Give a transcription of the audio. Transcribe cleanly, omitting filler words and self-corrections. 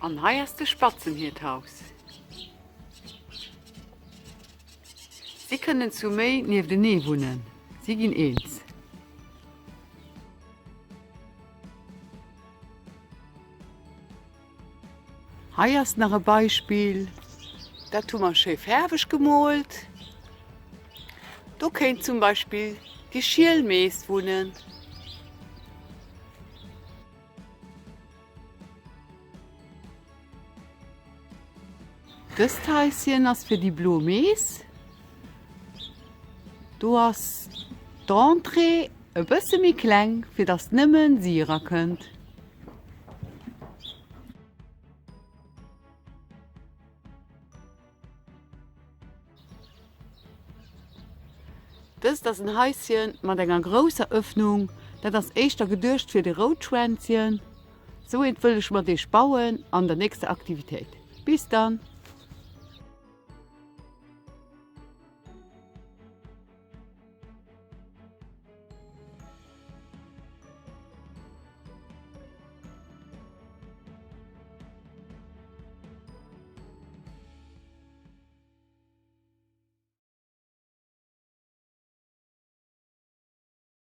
An hei ass de Spatzen hiert Haus. Si kënnen zu méi nieftenee wunnen, si ginn eens. Hei ass nach e Beispill, dat hu mer schéi fäerweg gemoolt. Do kéint zum Beispill déi Schielmees wunnen. Dëst Haischen ass fir déi blo Mees. Do ass d'Entrée e bësse méi kleng, fir dass nëmmen si era kënnt. Dëst ass en Haischen mat enger grousser Öffnung. Dat ass éischter geduecht fir de Routschwänzchen. Sou eent wëll ech mat iech bauen an der nächster Aktivitéit. Bis dann!